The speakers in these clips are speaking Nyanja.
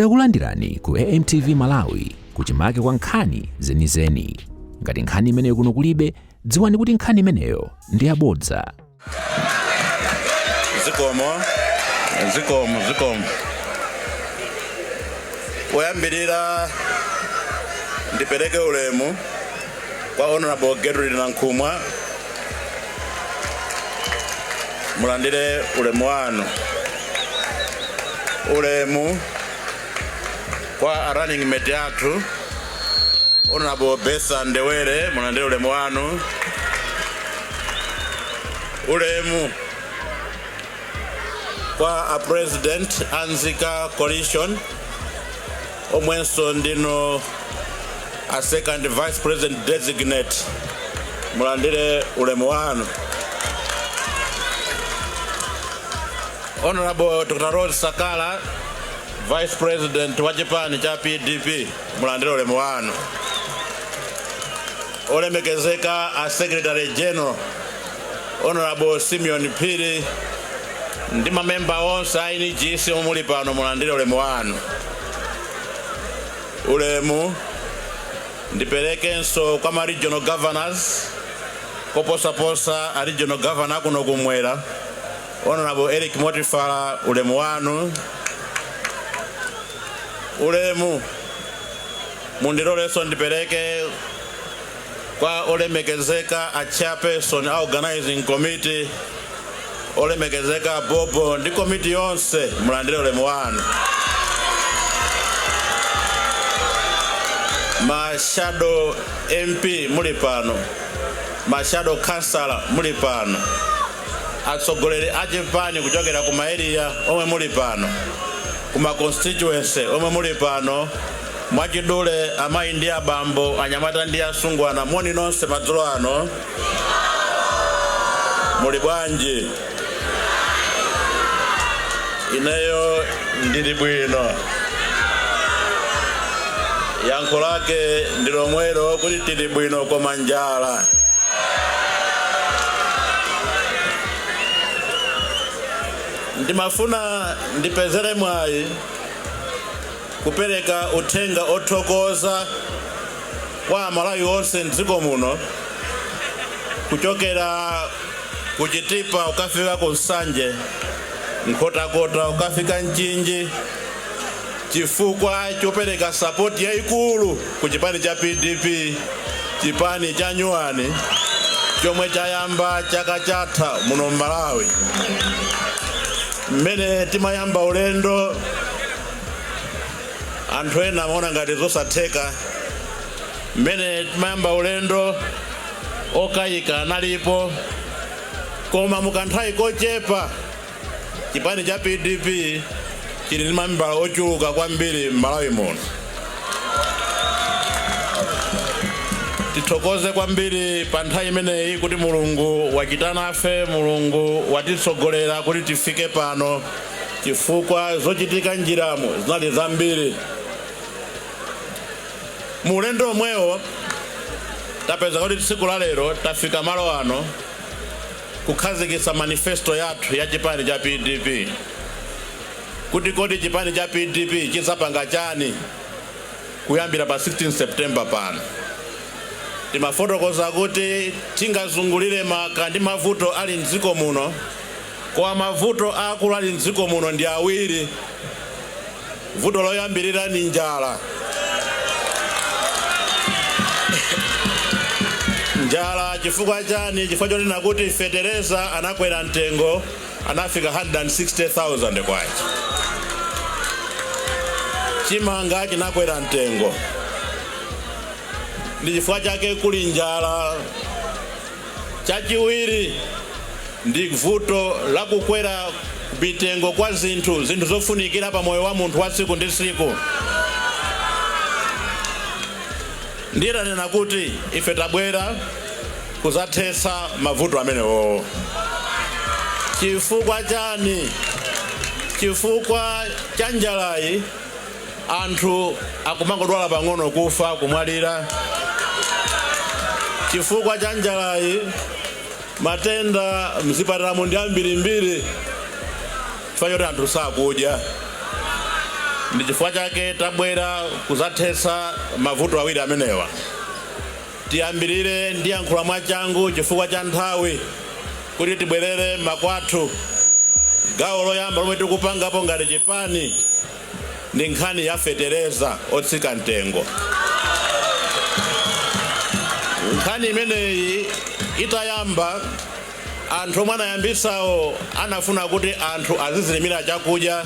Takulandirani ku AMTV Malawi, kuchimake kwa nkhani zenizeni. Ngati nkhani imeneyo kuno kulibe, dziwani kuti nkhani imeneyo ndi yabodza. Zikomo, zikomo, zikomo. Poyambirira ndipereke ulemu kwa Honorable Gertrude Nankhumwa, mulandire ulemu wanu. Ulemu kwa a running mate athu, Honorable Bertha Ndewere, mulandire ulemu wanu. Ulemu kwa a president a Nzika Coalition, omwenso ndinu a second vice president designate, mulandire ulemu wanu. Honorable Dr. Rose Sakala, vice president wa chipani cha PDP, mulandire ulemu wanu. Olemekezeka a secretary general, Honorable Simeon Phiri, ndi mamemba onse a NGC omwe muli pano, mulandire ulemu wanu. Ulemu ndiperekenso kwa ma regional governors, koposaposa a regional governor kuno kumwera, Honorable Eric Motifala, ulemu wanu. Ulemu mundilolenso ndipereke kwa olemekezeka a chairperson a organizing committee, olemekezeka Bobo ndi komiti yonse, mulandire ulemu wanu. Ma shadow MP muli pano, ma shadow councillor muli pano, atsogoleri a chipani kuchokera ku maeriya omwe muli pano, ku ma constituency omwe muli pano, mwachidule amayi ndi abambo, anyamata ndi asungwana, moni nonse madzulo ano. Muli bwanji? Ineyo ndili bwino. Yankho lake ndi lomwelo kuti tili bwino koma njala. Ndimafuna ndipezere mwayi kupereka uthenga othokoza kwa Amalawi onse mdziko muno, kuchokera ku Chitipa ukafika ku Nsanje, Nkhotakota ukafika Mchinji, chifukwa chopereka sapoti yayikulu ku chipani cha PDP, chipani cha nyuwani chomwe chayamba chaka chatha muno m'Malawi. Mmene timayamba ulendo, anthu ena amaona ngati zosatheka. Mmene timayamba ulendo, okayika analipo, koma mukanthawi kochepa chipani cha PDP chili ndi mamembala ochuluka kwambiri m'Malawi muno. Tithokoze kwambiri pa nthawi imeneyi kuti Mulungu wachita nafe, Mulungu watitsogolera kuti tifike pano, chifukwa zochitika njiramo zinali zambiri. Mu ulendo omwewo tapeza kuti tsiku la lero tafika malo ano kukhazikitsa manifesto yathu ya chipani cha PDP, kuti kodi chipani cha PDP chidzapanga chani kuyambira pa 16 September pano. Timafotokoza kuti tingazungulire maka ndi mavuto ali mdziko muno, koma mavuto aakulu ali mdziko muno ndi awiri. Vuto loyambirira ni njala. Njala chifukwa chani? Chifukwa chonena kuti fetereza anakwera mtengo, anafika 160,000 kwacha. Chimanga chinakwera mtengo, ndi chifukwa chake kuli njala. Chachiwiri ndi vuto la kukwera mitengo kwa zinthu zofunikira pa moyo wa munthu wa tsiku ndi tsiku. Ndiye tanena kuti ife tabwera kuzathetsa mavuto amenewo. Chifukwa chani? Chifukwa cha njalayi anthu akumangodwala pang'ono kufa, kumwalira. Chifukwa cha njalayi matenda mzipatalamo ndi ambirimbiri, chifukwa choti anthu sakudya. Ndi chifukwa chake tabwera kuzathetsa mavuto awiri amenewa. Tiyambirire ndiyankhula mwachangu chifukwa cha nthawi, kuti tibwerere makwathu. Gawo loyamba lomwe tikupangapo ngati chipani ndi nkhani ya fetereza otsika mtengo. Nkhani imeneyi itayamba, anthu omwe anayambisawo anafuna kuti anthu azizilimira chakudya,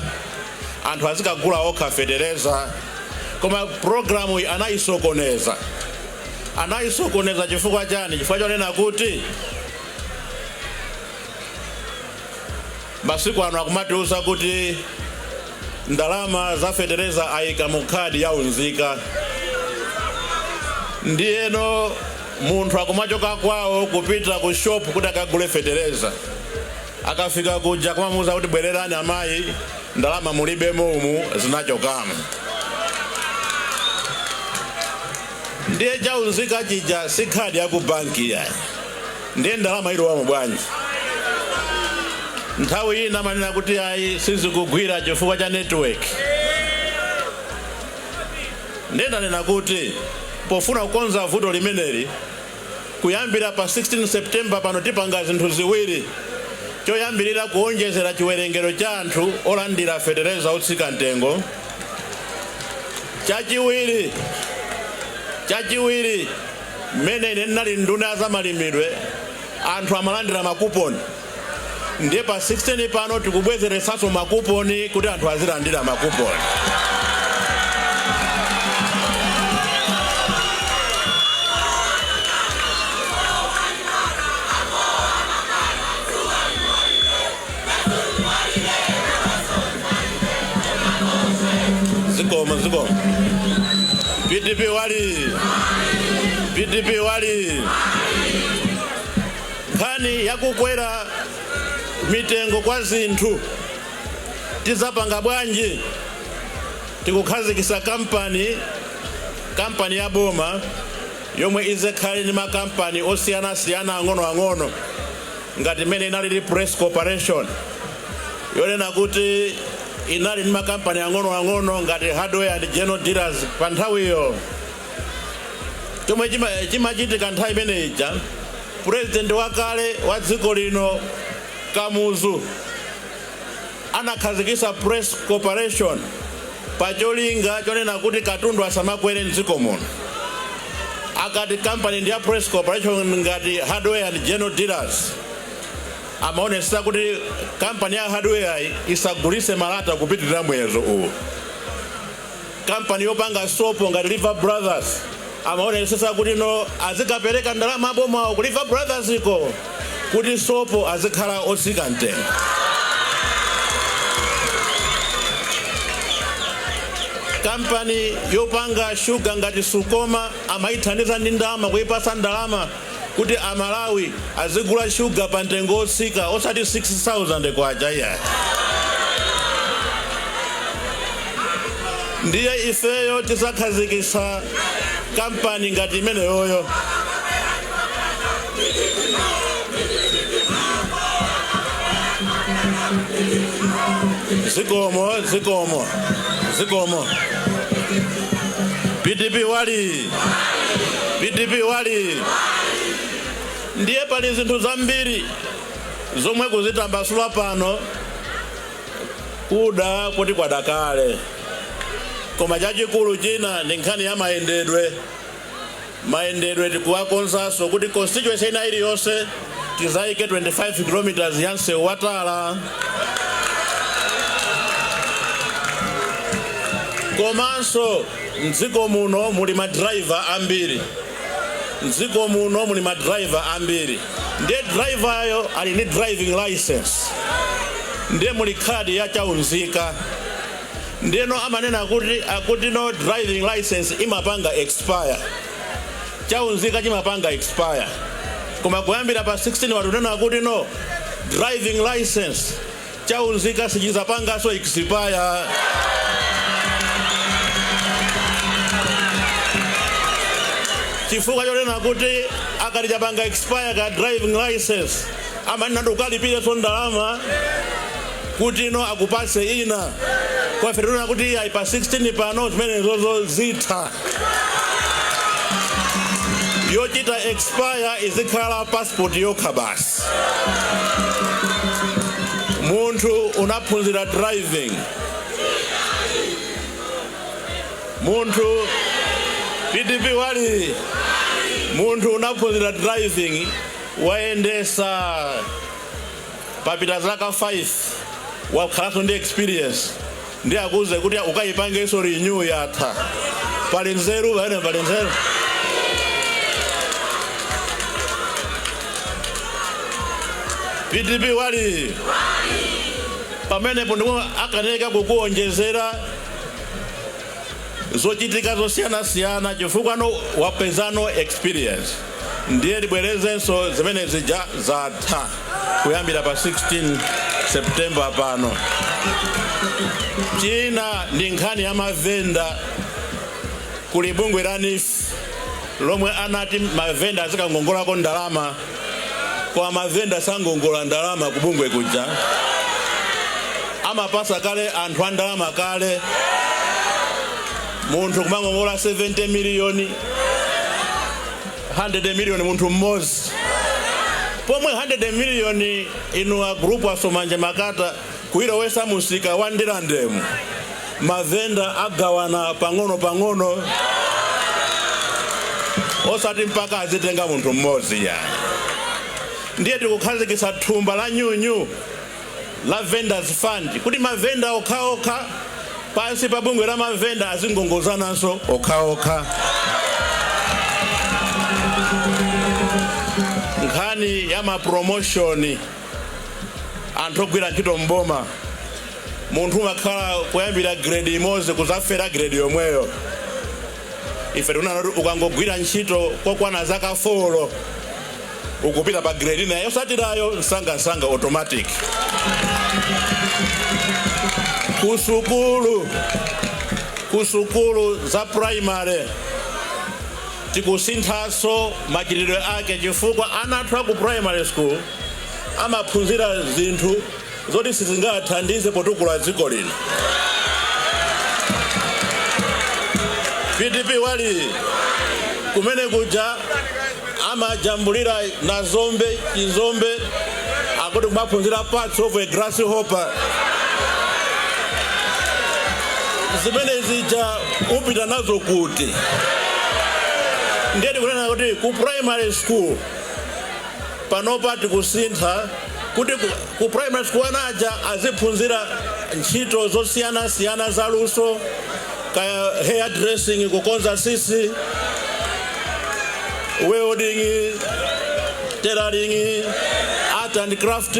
anthu azikagula okha fetereza, koma programu iyi anayisokoneza. Anayisokoneza chifukwa chani? Chifukwa chonena kuti masiku ano akumatiuza kuti ndalama za fetereza ayika mu khadi ya unzika. Ndiyeno munthu akumachoka kwawo kupita ku shop kuti akagule fetereza, akafika kuja kumamuuza kuti, "Bwererani amayi, ndalama mulibemo umu, zinachokamo." Ndiye chaunzika chija si khadi ya ku banki yayi, ndiye ndalama ilowamo bwanji? Nthawi ina amanena kuti ayi, sizikugwira chifukwa cha network. Ndiye ndanena kuti pofuna kukonza vuto limeneli, kuyambira pa 16 September pano tipanga zinthu ziwiri. Choyambirira, kuonjezera chiwerengero cha anthu olandira fetereza otsika mtengo. Chachiwiri, mmene ine ndinali nduna ya zamalimidwe, anthu amalandira makuponi. Ndiye pa 16 pano tikubwezeretsanso makuponi kuti anthu azilandira makuponi. Zikomo, zikomo. PDP wali! PDP wali! Nkhani yakukwera mitengo kwa zinthu tizapanga bwanji? Tikukhazikisa kampani, kampani ya boma yomwe izekhale ndi makampani osiyanasiyana ang'onoang'ono, ngati imene inalili Press Corporation, yonena kuti inali ndi makampani ang'onoang'ono ngati Hardware and General Dealers. Pa nthawiyo chomwe chimachitika nthawi imene ija, president wakale wa dziko lino Kamuzu anakhazikisa Press Corporation pacholinga chonena kuti katundu asamakwere mdziko muno. Akati kampani ndi ya Press Corporation, ngati Hardware and General Dealers, amaonesa kuti kampani ya hardware isagulise malata kupitirira muyezo uwu. Kampani yopanga sopo ngati Lever Brothers, amaonesesa kuti no, azikapereka ndalama abomawo ku Lever Brothers iko kuti sopo azikhala otsika mtengo. Kampani yopanga shuga ngati Sucoma, amayithandiza ndi ndalama, kuyipasa ndalama kuti Amalawi azigula shuga pa mtengo otsika, osati 6000 kwacha iya. Ndiye ifeyo tizakhazikisa kampani ngati imeneyoyo. Zikomo, zikomo, zikomo. PDP wali! PDP wali! Ndiye pali zinthu zambiri zomwe kuzitambasula pano kuda kuti kwadakale, koma chachikulu china ndi nkhani ya mayendedwe. Mayendedwe tikuwakonzanso kuti constituency ina iliyonse tizayike 25 km ya msewu watala. Komanso mdziko muno muli madraiva ambiri, mdziko muno muli madraiva ambiri. Ndiye driveryo ali ndi driving license, ndiye muli khadi ya chaunzika. Ndiyeno amanena kuti akuti no, driving license imapanga expire, chaunzika chimapanga expire. Koma kuyambira pa 16 watunena kuti no, driving license, chaunzika sichizapanganso expire. Chifukwa chonena kuti akati chapanga expire ka driving license, amanena ndi ukalipirenso ndalama kuti ino akupatse ina. Kwa ife tikuona kuti ayi, pa 16 pano zimenezozo zitha. Yochita expire izikhala passport yokha basi. Munthu unaphunzira driving, munthu, PDP wali, munthu unaphunzira driving, wayendesa, papita zaka 5, wakhalanso ndi experience, ndi akuze kuti ukayipangenso renew, yatha. Pali nzeru pamene? Pali nzeru? PDP wali? Pamenepo ndimwe akaneka kukuonjezera zochitika zosiyanasiyana chifukwa no wapezano experience. Ndiye libwerezenso zimene zija zatha kuyambira pa 16 September pano. China ndi nkhani ya mavenda. Kuli bungwe la NEEF lomwe anati mavenda azikangongolako ndalama, koma mavenda sangongola ndalama kubungwe kuja. Amapasa kale anthu a ndalama kale. Munthu kumangongola 70 miliyoni, 100 miliyoni, munthu mmodzi, pomwe 100 miliyoni, inu a group asomanje makata, kuilowesa musika wa Ndirandemu, mavenda agawana pang'ono pang'ono, osati mpaka azitenga munthu mmodzi yani. Ndiye tikukhazikitsa thumba la nyunyu la vendors fund kuti mavenda okhaokha pansi pa bungwe la mavenda azingongozananso okhaokha. Nkhani ya mapromotion, anthu ogwira ntchito mboma, munthu umakhala kuyambira grade imodzi kuzafera grade yomweyo. Ife tikunena kuti ukangogwira ntchito kokwana zaka 4, ukupita pa grade ina yosatirayo msangamsanga, automatic. Kusukulu za primary tikusinthaso machitidwe ake, chifukwa ana athu aku primary school amaphunzira zinthu zoti sizingathandize potukula dziko lino. PDP wali? Kumene kuja amajambulira na zombe, chizombe, akuti kumaphunzira parts of a grasshopper. Zimene zija upita nazo kuti? Ndiye tikunena kuti ku primary school panopa tikusintha kuti ku primary school anaja aziphunzira ntchito zosiyanasiyana zaluso, kaya hair dressing, kukonza sisi, welding, tailoring, art and craft,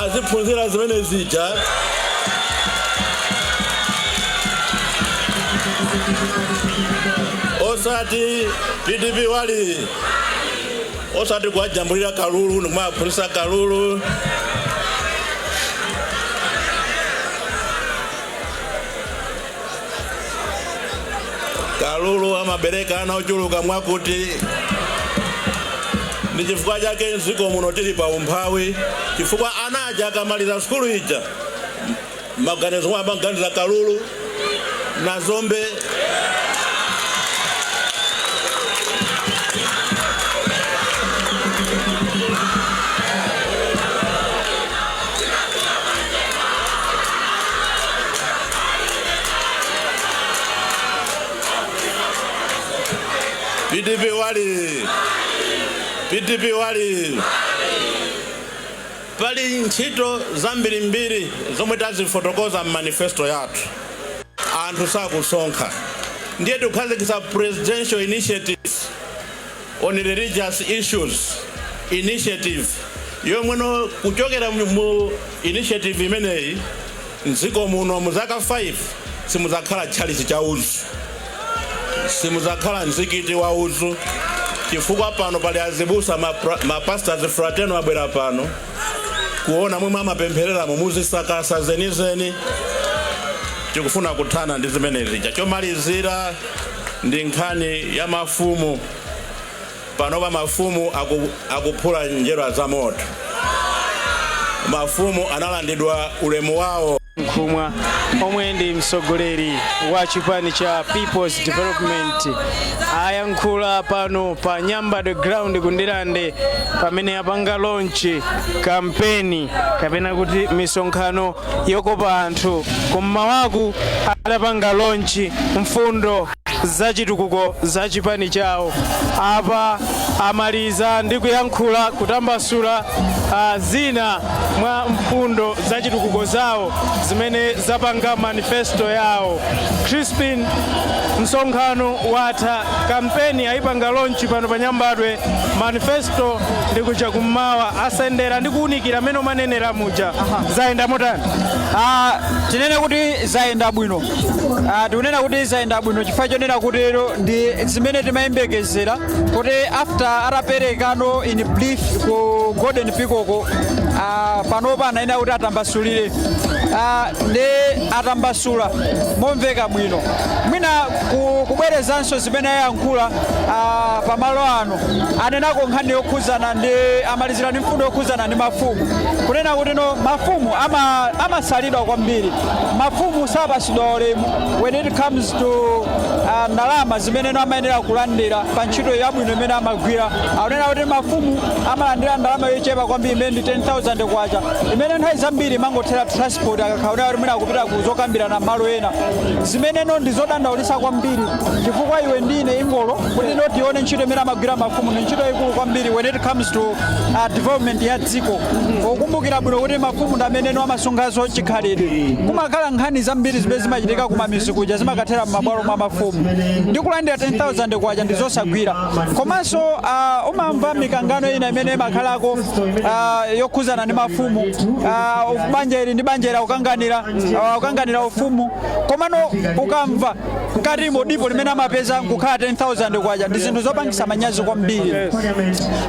aziphunzira zimene zija, osati, PDP wali, osati kuwajambulira kalulu nikumaphunzitsa kalulu. Kalulu amabereka ana ochuluka mwakuti. Ndi chifukwa chake mdziko muno tili pa umphawi, chifukwa ana aja akamaliza sukulu ija, maganizo mwa amaganiza kalulu na zombe. PDP wali? PDP wali? Pali ntchito zambirimbiri zomwe tazifotokoza m'manifesto yathu. Anthu sakusonkha, ndiye tikukhazikitsa Presidential Initiative on Religious Issues initiative, yomweno kuchokera mu initiative imeneyi, mdziko muno mu zaka 5 simuzakhala tchalichi cha udzu, simuzakhala mzikiti wa udzu, chifukwa pano pali azibusa, mapastors fraternal abwera pano kuona momwe amapemphereramo muzisakasa zenizeni. Tikufuna kuthana ndi zimenezi. Chomalizira ndi nkhani ya mafumu. Panopa mafumu akuphula njerwa za moto. Mafumu analandidwa ulemu wawo. Mkulu. Nankhumwa, omwe ndi mtsogoleri wa chipani cha People's Development, ayankhula pano pa Nyambadwe Ground ku Ndirande pamene apanga launch kampeni kapena kuti misonkhano yokopa anthu. Kummawaku adapanga launch mfundo zachitukuko za chipani chawo. Apa amaliza ndi kuyankhula, kutambasula zina mwa mfundo zachitukuko zawo zimene zapanga manifesto yawo. Crispin, msonkhano watha, kampeni ayipanga launch pano pa Nyambadwe, manifesto ndi kuja kummawa asendera ndi kuwunikira amene umanenera muja. Zayenda motani? Tinene kuti zayenda bwino. Tikunena kuti zayenda bwino chifukwa chonena kuti lero ndi zimene timayembekezera, kuti after ataperekano in brief ku Golden Peacock, panopa anayenera kuti atambasulire. Ndi atambasula momveka bwino. Mwina kubwerezanso zimene ayankhula pamalo ano, anenako nkhani yokhuzana ndi, amalizira ndi mfundo yokhuzana ndi mafumu, kunena kuti no, mafumu amasalidwa kwambiri, mafumu sapasidwa ulemu when it comes to ndalama zimene no amayenera kulandira pa ntchito yabwino imene amagwira. Akunena kuti mafumu amalandira ndalama yochepa kwambiri imene ndi 10,000 kwacha, imene nthawi zambiri imangothera transport akakhala kuti mwina akupita ku zokambirana malo ena, zimeneno ndi zodandaulitsa kwambiri, chifukwa iwe ndine ingolo kuti no, tione ntchito imene amagwira mafumu ndi ntchito ikulu kwambiri when it comes to development ya dziko. Ukumbukira bwino kuti mafumu ndi ameneno amasunganso chikhalidwe. Kumakhala nkhani zambiri zimene zimachitika kumamizi kuja, zimakathera m'mabwalo mwa mafumu. Ndi kulandira 10,000 kwacha ndi zosagwira. Komanso umamva mikangano ina imene imakhalako yokhuzana ndi mafumu, banja ili ndi banja ili akukanganira ufumu, komano ukamva mkatimo dipo limene amapeza nkukhala 10,000 kwacha, ndi zinthu zopangisa manyazi kwambiri.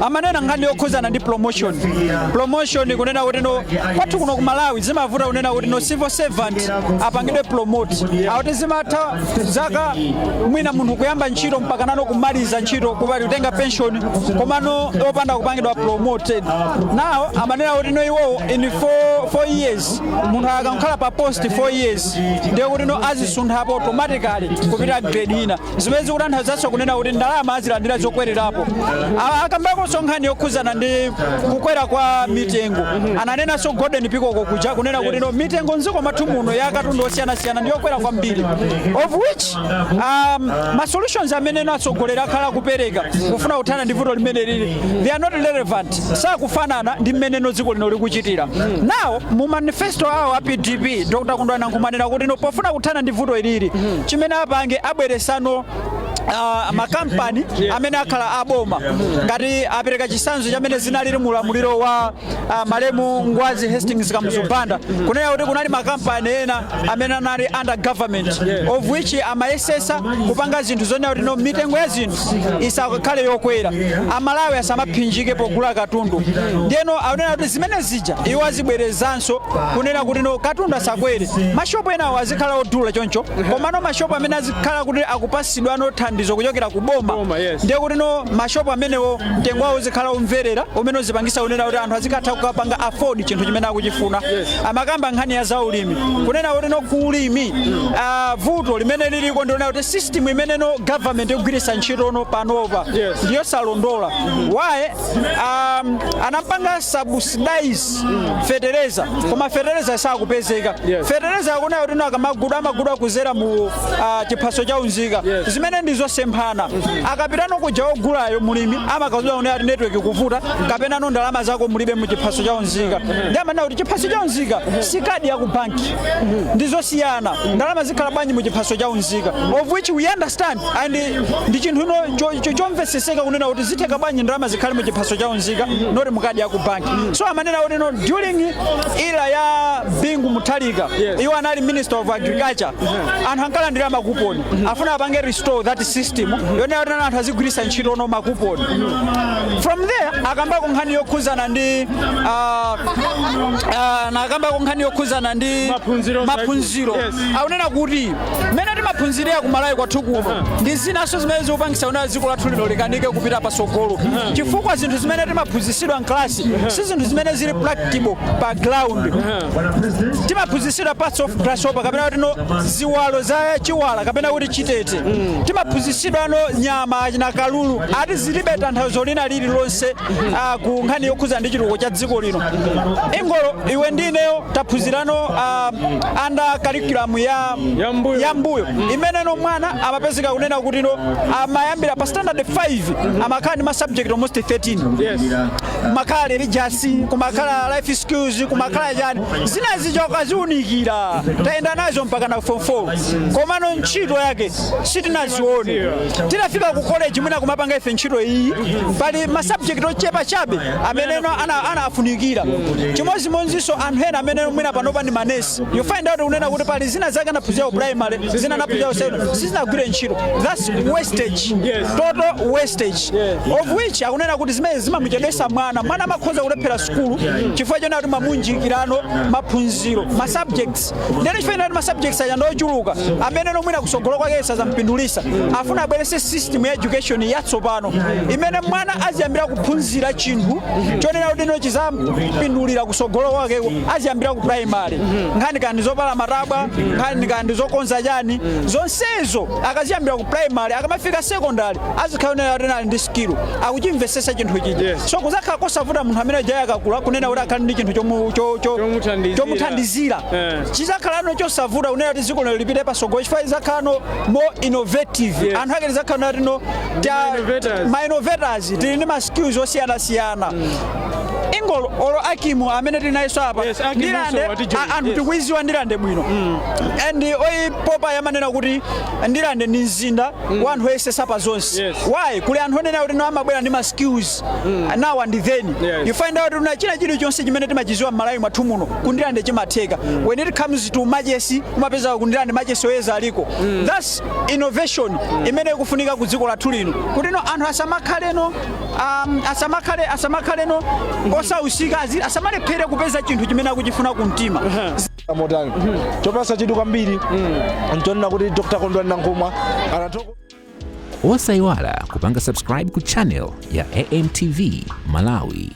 Amanena nkhani yokhuzana ndi promotion, kunena kuti no, kwathu kuno ku Malawi zimavuta kunena kuti no, civil servant apangidwe promote. Akuti zimatha zaka, mwina munthu kuyamba ntchito mpaka nano kumaliza ntchito, kupali kutenga pension, komano opanda kupangidwa promoted. Now amanena kuti no, iwowo in 4 years, munthu akakhala pa post 4 years, ndiye kuti no, azisunthapo automatically kupita grade ina, zimene zikutanthauzanso kunena kuti ndalama azilandira zokwererapo. Akambakonso nkhani yokhuzana ndi kukwera kwa mitengo. Ananenanso Golden Peacock kuja kunena kuti no, mitengo mdziko mwathu muno ya katundu osiyanasiyana ndiyokwera kwambiri, of which ma solutions amene atsogoleri akhala kupereka kufuna kuthana ndi vuto limene lili, they are not relevant, sakufanana ndi mmeneno dziko lino likuchitira. Now mu manifesto awo a PDP, Dr. Kondwani Nankhumwa anena kuti no, pofuna kuthana ndi vuto ilili, chimene apange, abweresano makampani amene akhala aboma. Ngati apereka chitsanzo chamene zinalili mulamuliro wa malemu Ngwazi Hastings Kamuzu Banda, kunena kuti kunali makampani ena amene anali under government, of which amayesesa kupanga zinthu zonena kuti no, mitengo ya zinthu isakhale yokwera, Amalawi asamaphinjike pogula katundu. Ndiyeno akunena kuti zimene zija iwo azibwerezanso, kunena kuti no, katundu asakwere, mashopu enawo azikhala odula choncho, komano mashopu amene azikhala kuti akupasidwano thandizo kuchokera ku boma, Boma, yes. ndiye kuti no, mashopu amenewo mtengo wawo uzikhala umverera, umene uzipangisa kunena kuti anthu azikatha kukapanga afford chinthu chimene akuchifuna. Amakamba nkhani ya zaulimi, kunena kuti no, kuulimi vuto limene liliko ndionena kuti system imene no government ikugwiritsa ntchito no panopa ndiyosalondola. Why? Anampanga subsidize fetereza, koma fetereza sakupezeka. Fetereza akunena kuti no, akamagudwa, amagudwa kuzera mu chiphaso cha unzika, zimene ndizosemphana. Akapitano kuja ogulayo mulimi amakazidwa kunena kuti network kuvuta, kapena no, ndalama zako mulibe mu chiphaso cha unzika. Ndi amanena kuti chiphaso cha unzika si kadi ya ku banki, ndizosiyana. Ndalama zikhala bwanji mu chiphaso cha unzika? Of which we understand and ndi chinthu ino chomveseseka kunena kuti zitheka bwanji ndalama zikhale mu chiphaso cha unzika, not mukadi ya ku banki? So amanena kuti no, during era ya Bingu Mutharika, iwo anali Minister of Agriculture, anthu ankalandira makuponi. Afuna apange restore that. system yonena kuti anthu azigwiritsa ntchito no makuponi. From there akambako nkhani yokhuzana ndi nakambako nkhani yokhuzana ndi Maphunziro. Maphunziro. Akunena kuti mmene timaphunzirira ku Malawi kwathu kuno ndi zinanso zimene zikupangisa kunena dziko lathu lino likanike kupita pasogolo, chifukwa zinthu zimene timaphunzisidwa mklasi si zinthu zimene zili practical pa ground. Timaphunzisidwa parts of grasshopper, kapena kuti no ziwalo za chiwala, kapena kuti chitete. Timaphunzisidwa no nyama na kalulu, ati zilibe tanthauzo lina lililonse ku nkhani yokhuza ndi chitukuko cha dziko lino. Ingolo iwe ndineyo taphunzirano under curriculum ya Ya mbuyo. Ya mbuyo, imene no mwana amapezeka kunena kuti no amayambira pa standard 5 amakhala ndi ma subject almost 13. Kumakhala religious, kumakhala life skills, kumakhala chani, zina zichoka ziunikira, tayenda nazo mpaka na form 4, komano ntchito yake sitinazione. Tinafika ku college, mwina kumapanga ife ntchito iyi, pali ma subject ochepa chabe amene no anafunikira. Chimodzimodzinso anthu ena amene mwina panopa ndi manesi, you find out kunena kuti pali zina zake anaphunzira ku primary, zina anaphunzira ku secondary, sizinagwire ntchito. That's wastage. Total wastage, of which akunena kuti zimene zimamuchedwesa mwana. Mwana amakhoza kulephera sukulu chifukwa chonena kuti mamunjikirano maphunziro, ma subjects. Ndene chifukwa kuti ma subjects aja ndochuluka amene nomwina kusogolo kwake sazampindulisa, afuna abwerese system ya education yatsopano imene mwana aziyambira kuphunzira chinthu chonena kuti no chizampindulira kusogolo kwakeko, aziyambira ku primary. Nkhani kandi zopala matabwa, nkhani kandi zokonza chani, zonsezo akaziyambira ku primary, akamafika secondary azikhala kuti ali ndi skill, akuchimvesesa chinthu chija. So kuzakhala kosavuta munthu amene ajayi akakula kunena kuti akhale ndi chinthu Chomuthandizira. Chomuthandizira. Chizakhalano chosavuta kunena kuti dziko lino lipite pasogolo, chifukwa lizakhalano more innovative. Anthu ake lizakhala kuti no Ma innovators. Ma innovators, tili ndi ma skills osiyanasiyana. Ingolo olo Akimu amene tili nayenso apa. Yes, Akimu Ndilande so watijoin, anthu tikuiziwa Ndilande bwino, and oyipopa yamanena kuti Ndilande ndi mzinda wa anthu oyesesa pa zonse. Why? Kuli anthu onena kuti no amabwera ndi ma skills now and then. You find out kuti china chilichonse chimene timachiziwa m'Malawi mwathu muno, kundilande chimatheka. When it comes to machesi, umapeza kundilande machesi oyeza aliko. That's innovation imene ikufunika ku dziko lathu lino, kuti no anthu asamakhaleno asamakhaleno osausika, asamalephere kupeza chinthu chimene akuchifuna kumtima. Motani chopasa chidwi kwambiri nchonena kuti Dr Kondwani Nankhumwa anatoko Osayiwala kupanga subscribe ku channel ya AMTV Malawi.